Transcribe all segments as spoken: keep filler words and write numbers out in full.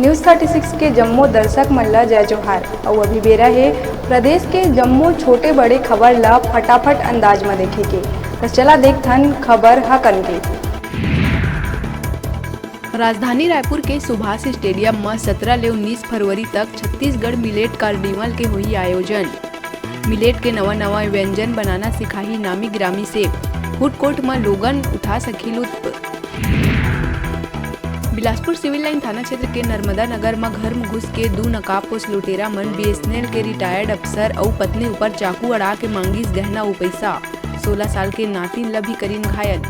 News thirty six के जम्मो दर्शक मन ल जय जोहार। अउ अभी बेरा हे प्रदेश के जम्मो छोटे बड़े खबर ल फटाफट अंदाज म देखे के। त चला देखथन खबर ह कन के। राजधानी रायपुर के सुभाष स्टेडियम म सतरा ले उन्नीस फरवरी तक छत्तीसगढ़ मिलेट कार्निवल के होही आयोजन। मिलेट के नवा-नवा व्यंजन बनाना सिखाही नामी गिरामी शेफ। फूड कोर्ट म लोगन उठा सकही लुत्फ। बिलासपुर सिविल लाइन थाना क्षेत्र के नर्मदा नगर म घर म घुस के दू नकाबपोश लुटेरा मन बीएसएनएल के रिटायर्ड अफसर अउ पत्नी ऊपर चाकू अड़ा के मांगिस गहना अउ पइसा। सोलह साल के नातिन ल भी करिन घायल।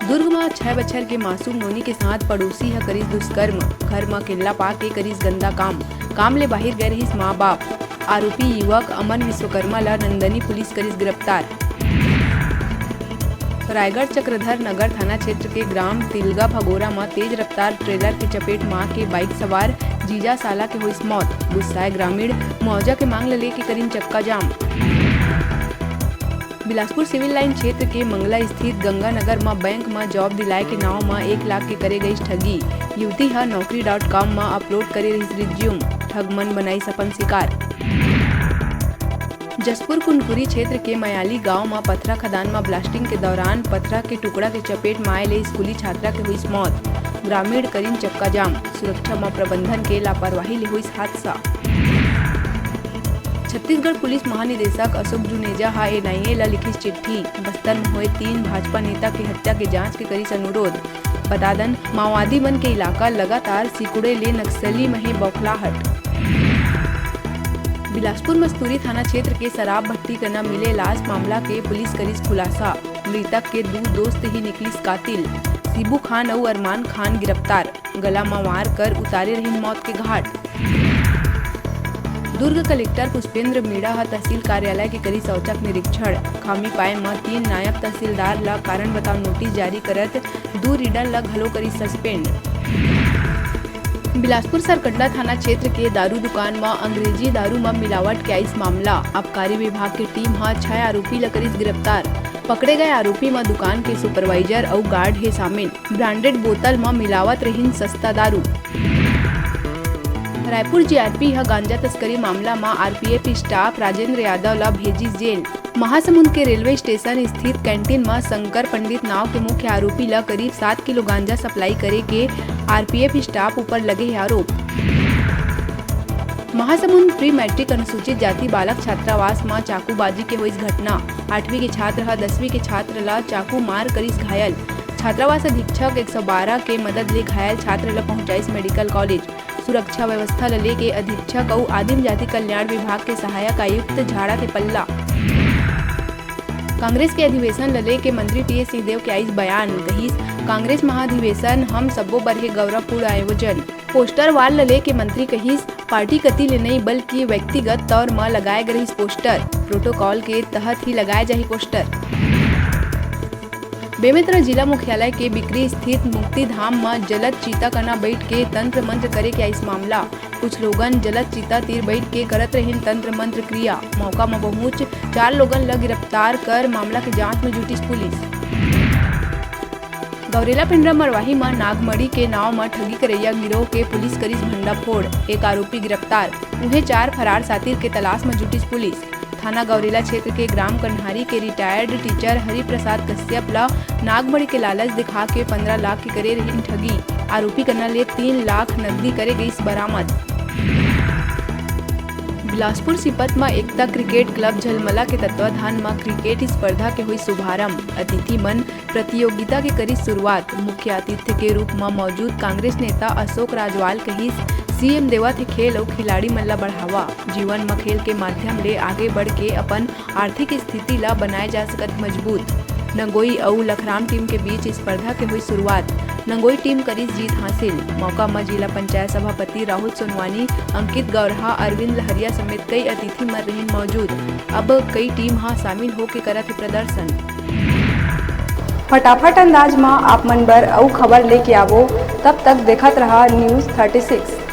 दुर्ग म छह बछर के मासूम नोनी के साथ पड़ोसी ह करिस दुष्कर्म। घर म अकेल्ला पाके करिस गंदा काम। काम ले बाहिर गए रहिस माँ बाप। आरोपी युवक अमन विश्वकर्मा ल नंदनी पुलिस करिस गिरफ्तार। रायगढ़ चक्रधर नगर थाना क्षेत्र के ग्राम तिलगा भगोरा म तेज रफ्तार ट्रेलर के चपेट म आके बाइक सवार जीजा साला के होइस मौत। गुस्साए ग्रामीण मुआवजा के मांग ल लेके करिन चक्का जाम। बिलासपुर सिविल लाइन क्षेत्र के मंगला स्थित गंगानगर म बैंक म जॉब दिलाए के नाव म एक लाख के करे गईस ठगी। युवती ह नौकरी डॉट कॉम म अपलोड करे रहिस रिज्यूम। ठग मन बनाइस अपन शिकार। जशपुर कुनकुरी क्षेत्र के मयाली गांव म पथरा खदान म ब्लास्टिंग के दौरान पथरा के टुकड़ा के चपेट म आए ले स्कूली छात्रा के हुईस मौत। ग्रामीण करिन चक्का जाम। सुरक्षा म प्रबंधन के लापरवाही ले हुईस हादसा। छत्तीसगढ़ पुलिस महानिदेशक अशोक जुनेजा ह एनआईए ल लिखिस चिट्ठी। बस्तर म होए तीन भाजपा नेता के हत्या के जांच के करिस अनुरोध। बता दन, माओवादी मन के इलाका लगातार सिकुड़े ले नक्सली म हे बौखलाहट। बिलासपुर मस्तूरी थाना क्षेत्र के शराब भट्टी कना मिले लाश मामला के पुलिस करिस खुलासा। मृतक के दू दोस्त ही निकलिस कातिल। शिबू खान अउ अरमान खान गिरफ्तार। गला म वार कर उतारे रहिन मौत के घाट। दुर्ग कलेक्टर पुष्पेंद्र मीणा ह तहसील कार्यालय के करिस औचक निरीक्षण। खामी पाए म तीन नायब तहसीलदार ल कारण बताओ नोटिस जारी करत दू रीडर ल घलो करिस सस्पेंड। बिलासपुर सरकंडा थाना क्षेत्र के दारू दुकान म अंग्रेजी दारू म मिलावट के आइस मामला। आबकारी विभाग के टीम ह छह आरोपी ल करिस गिरफ्तार। पकड़े गए आरोपी म दुकान के सुपरवाइजर अउ गार्ड हे शामिल। ब्रांडेड बोतल म मिलावत रहिन सस्ता दारू। रायपुर जीआरपी ह गांजा तस्करी मामला म आरपीएफ स्टाफ राजेंद्र यादव ल भेजिस जेल। महासमुंद के रेलवे स्टेशन स्थित कैंटीन म शंकर पंडित नाव के मुख्य आरोपी ल करीब सात किलो गांजा सप्लाई करे के आरपीएफ स्टाफ ऊपर लगे हे आरोप। महासमुंद प्री मैट्रिक अनुसूचित जाति बालक छात्रावास म चाकूबाजी के होइस घटना। आठवीं के छात्र ह दसवीं के छात्र ल चाकू मार करिस घायल। छात्रावास अधीक्षक एक सौ बारह के मदद ले घायल छात्र ल पहुंचाइस मेडिकल कॉलेज। सुरक्षा व्यवस्था ल लेके अधीक्षक अउ आदिम जाति कल्याण विभाग के सहायक आयुक्त झाड़ा के पल्ला। कांग्रेस के अधिवेशन ल लेके मंत्री टीएस सिंहदेव के आइस बयान, कहिस, कांग्रेस महाधिवेशन हम सब्बो बर हे गौरवपूर्ण आयोजन। पोस्टर वाल ल लेके मंत्री कहिस, पार्टी कति ले नइ बल्कि व्यक्तिगत तौर म लगाए गे रहिस पोस्टर, प्रोटोकॉल के तहत ही लगाए जाही पोस्टर। बेमेतरा जिला मुख्यालय के बिकरी स्थित मुक्ति धाम म जलत चीता कना बइठ के तंत्र मंत्र करे के आइस मामला। कुछ लोगन जलत चीता तीर बइठ के करत रहिन तंत्र मंत्र क्रिया। मौका म पहुंच चार लोगन ल गिरफ्तार कर मामला के जांच म जुटिस पुलिस। गौरेला पेंड्रा मरवाही म नागमड़ी के नाव म ठगी करइया गिरोह के पुलिस करिस भंडाफोड़, एक आरोपी गिरफ्तार, उहें चार फरार सातिर के तलाश म जुटिस पुलिस। थाना गौरेला क्षेत्र के ग्राम कन्हारी के रिटायर्ड टीचर हरिप्रसाद कश्यप ल नागमड़ी के लालच दिखा के पंद्रह लाख के करे रहिन ठगी, आरोपी कना ले तीन लाख नकदी करे गइस बरामद। बिलासपुर सीपत म एकता क्रिकेट क्लब झलमला के तत्वाधान म क्रिकेट स्पर्धा के हुई शुभारंभ। अतिथि मन प्रतियोगिता के करिस शुरुआत। मुख्य आतिथ्य के रूप म मौजूद कांग्रेस नेता अशोक राजवाल कहिस, सीएम देवत हे खेल अउ खिलाड़ी मन ल बढ़ावा। जीवन म खेल के माध्यम ले आगे बढ़ के अपन आर्थिक स्थिति ल बनाए जा सकत मजबूत। नंगोई अउ लखराम टीम के बीच स्पर्धा के हुई शुरुआत। नंगोई टीम करिस जीत हासिल। मौका म जिला पंचायत सभापति राहुल सोनवानी, अंकित गौरहा, अरविंद लहरिया समेत कई अतिथि मन रहिन मौजूद। अब कई टीम ह शामिल होके करत हे प्रदर्शन। फटाफट अंदाज म आप मन बर अउ खबर लेके आवो, तब तक देखत रहा News thirty six।